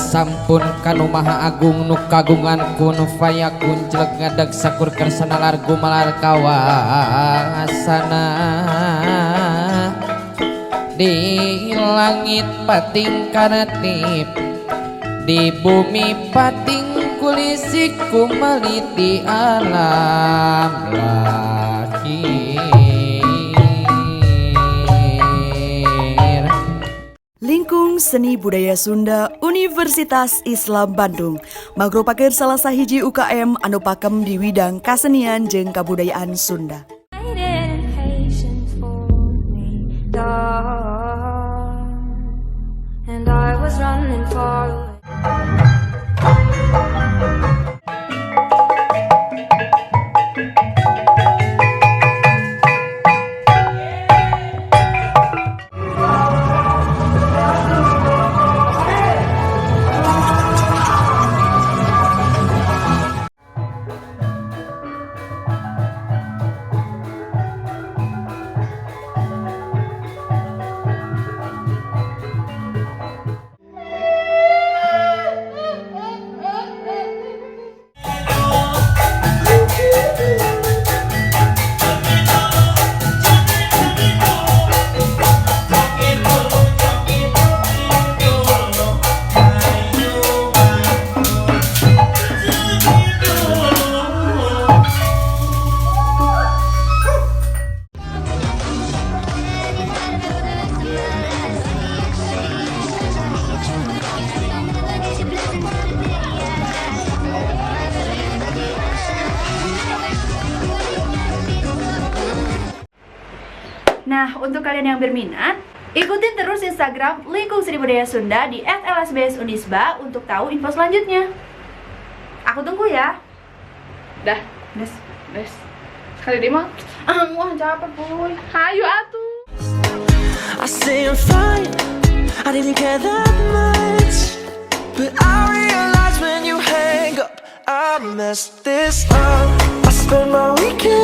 Sampun kanu Maha Agung nu kagungan kun fayakun jleg ngadeg sakur kersana lar gumalar kawasana di langit pating karatip di bumi pating kulisik kumeliti alam lahir. Lingkung Seni Budaya Sunda Universitas Islam Bandung mangrupakeun salah sahiji UKM anu pakem di widang kasenian jeung kabudayaan Sunda. Waiting patient for me, dark, and I was running far away. Nah, untuk kalian yang berminat, ikutin terus Instagram Lingkung Seni Budaya Sunda di @lsbsunisba untuk tahu info selanjutnya. Aku tunggu ya. Dah. Des. Des. Sekali deh mah. Ah, wah capek, boy. Hayu atuh. I say I'm fine, I didn't care that much. But I realize when you hang up, I messed this up. I spend my weekend